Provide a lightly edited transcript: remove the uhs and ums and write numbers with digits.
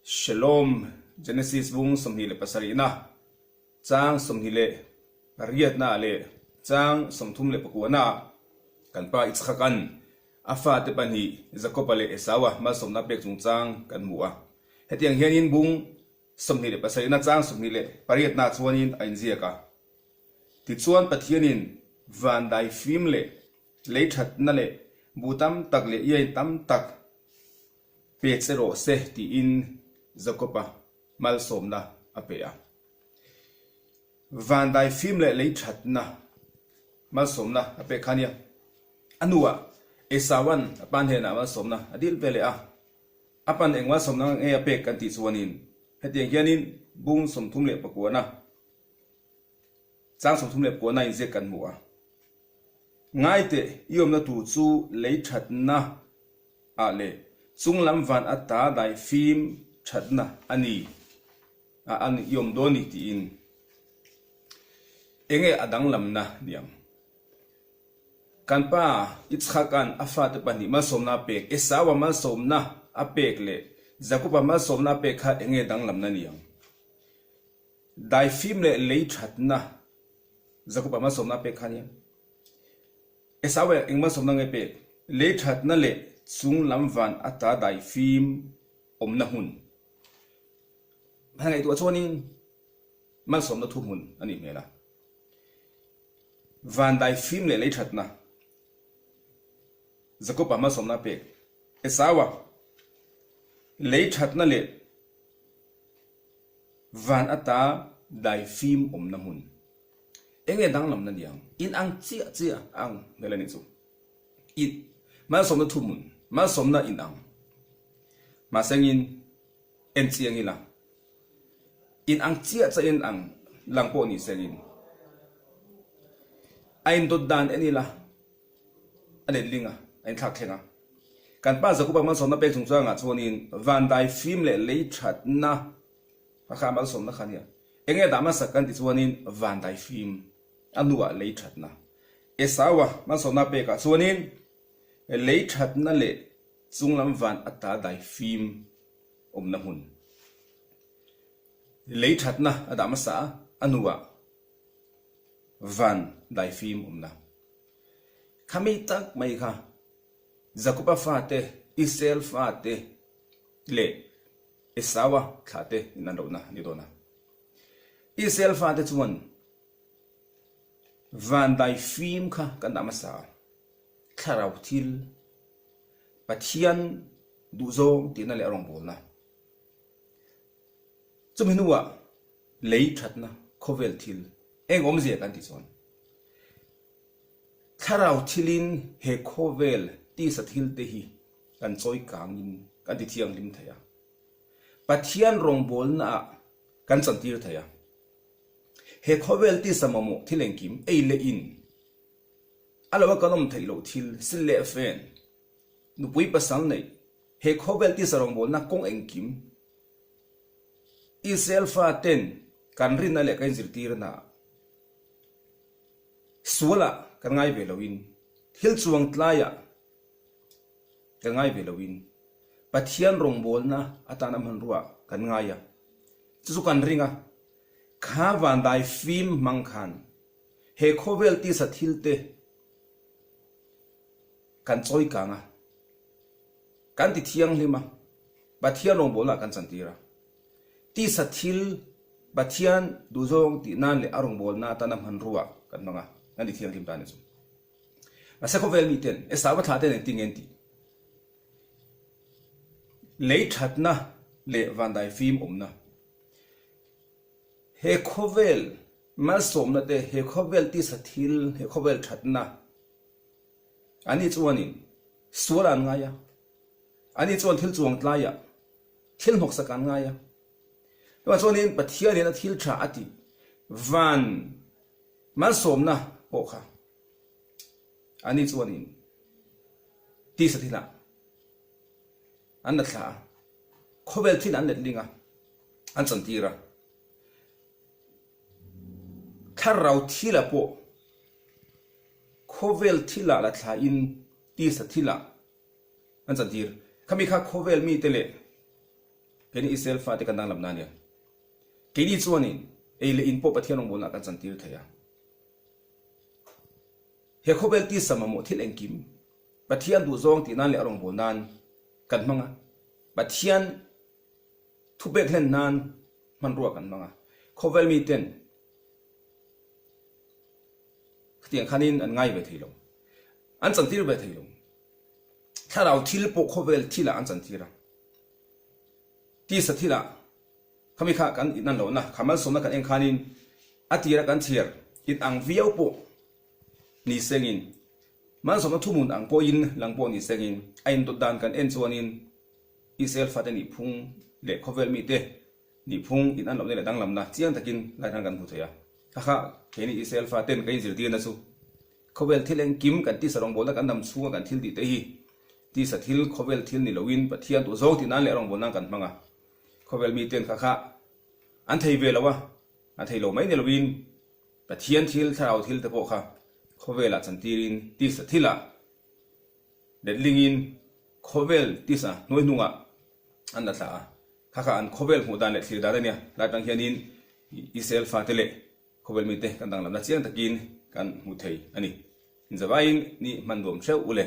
Shalom, Genesis bung 27na, chang 28na leh chang 39na kan pa Yitzhaka'n a fate pahnih Jakoba leh Esaua malsawmna pek chungchang kan hmu a. Hetiang hianin bung 27na chang 28na chuanin a inziak a. Tichuan Pathianin van daifim leh lei thatna leh bu tam tak leh iain tam tak pe che rawh se tiin Jakob-a malsawmna a pe a. Van daifim leh lei thatna malsawmna a pek kha nia. A hnuah Esaua'n a pa hnenah malsawmna a dil ve leh a. A pan eng malsawmna nge a pek kan tih chuanin hetiang hianin bung 39-na Chang 39 inziak kan hmu a. Ngaiteh, i awmna tur chu lei thatna ah leh chunglam van ata daifim thatna a ni a a i awm dawn ni tiin enge a danglamna ni ang? Kan pa Yitzhaka'n a fate pahnih malsawmna a pek, Esau-a malsawmna a pek leh Jakob-a malsawmna a pek kha enge danglamna ni ang? Daifim leh lei thatna Jakob-a malsawmna a pek kha nia. Esau-a eng malsawmna nge pek? Lei thatna leh chung lam van ata daifim awmna hmun. Han ngaihtuah chuanin malsawmna thu hmun a nih hmel a. Van daifim leh lei thatna Jakob-a malsawmna a pek. Esau-a lei thatna leh Van ata daifim awmna hmun. Enge danglamna ni ang? In ang chiah chiah ang hmel a nih chu. In malsawmna thuhmun, malsawmna in ang. Mahsengin en chiang ila. In ang chiah chiah in ang lang pawh ni sengin. A indawt dan en ila. A letling a, a inthlak thleng a. Kan pa Jakoba malsawmna pek chungchangah chuanin vandai fim leh lei thatna kha kha malsawmna kha nia. Enge dah hmasak kan ti chuanin vandai fim a hnuah lei thatna. Esaua malsawmna pekah chuanin lei thatna leh chunglam van ata dai fim awmna hmun. Lei thatna a dah hmasa a, a hnuah van dai fim awmna. Khami tak mai kha Jakoba fate, Israel fate leh Esaua thlahte in an lohna a ni dawn a. Israel fate chuan vandai fim kha kan dah hmasa a, thlarau thil, Pathian duhzawng tihna leh a rawngbawlna. Chumi hnuah lei thatna khawvel thil eng awmzia kan tih chuan Thlarau thilin he khawvel tisa thilte hi kan chawi kangin kan ti thianghlim thei a, Pathian rawngbawlnaah kan chantir thei a. He khawvel tisa mamawh thil engkim ei leh in, a lo a kan awm theih loh thil, sil leh fen, nupui pasal neih, he khawvel tisa rawngbawlna kawng engkim Israel faten kan rinna leh kan inzirtirnaah Sualah kan ngai ve loin, thil chuang tlaiah kan ngai ve loin, Pathian rawngbawlna atana hmanrua kan ngai a, chu chu kan ring a, kha vandai fim hmang khan he khawvel tisa thilte kan chawi kang a, kan ti thianghlim a, Pathian rawngbawlnaah kan chantir a. Tisa thil Pathian duhzawng tih nan leh a rawngbawlna atana hmanrua kan hmang a, kan ti thianghlim ta a ni chu. Mahse khawvel miten Esau-a thlah ten engtin nge an tih? Lei thatna leh vandai fim awmna. He khawvel malsawmna te, he khawvel tisa thil, he khawvel thatna ani chuanin sual an ngai a, ani chuan thil chuang tlaiah Thil hnawksak an ngai a. Chuvang chuanin Pathianin a thil tha a tih van malsawmna pawh kha ani chuanin tisa thilah an la thlah a, khawvel thil an letling a, an chantir a. Thlarau thilah pawh khawvel thilah la thlahin tisa thilah An chantir. Khami kha khawvel mite leh. Keini Israel fate kan danglamna a nia. Keini chuanin ei leh in pawh Pathian rawngbawlnaah kan chantir thei a. He khawvel tisa mamawh thil engkim Pathian duhzawng tih nan leh a rawngbâwl nan kan hmang a, Pathian thupek hlen nan hmanrua kan hmang a. Khawvel miten khatiang khanin an ngai ve thei lo, an chantir ve thei lo. Thlarau thil pawh khawvel thilah an chantir a, tisa thilah Khami kha kan in an lohna, kha malsawmna kan en khanin a tira kan chhiar in ang viau pawh ni sengin, malsawmna thuhmun ang pawhin lang pawh ni sengin, a indawt dan kan en chuanin Israel fate nihphung leh khawvel mite nihphung in an lohna leh danglamna chiang takin lai khan kan hmu thei a. Kha kha keini Israel faten kan inzirtirna chu khawvel thil engkim kan tisa rawngbawlna kan dam chhunga kan thil tih te hi tisa thil, khawvel thil ni loin Pathian duh zawng tih nan leh rawngbawlnan kan hmang a. Khawvel miten kha kha an thei ve lo a, an thei lo mai ni loin Pathian thil, thlarau thil te pawh kha khawvelah chantirin tisa thilah letlingin khawvel tisa hnuai hnungah an la thlah a. Kha kha an khawvel hmuh dan leh thlir dan a nia. Lai tang hianin Israel fate leh khawvel mite kan danglamna chiang takin kan hmu thei a ni. Inzavaiin ni hman nuam hreuh u le.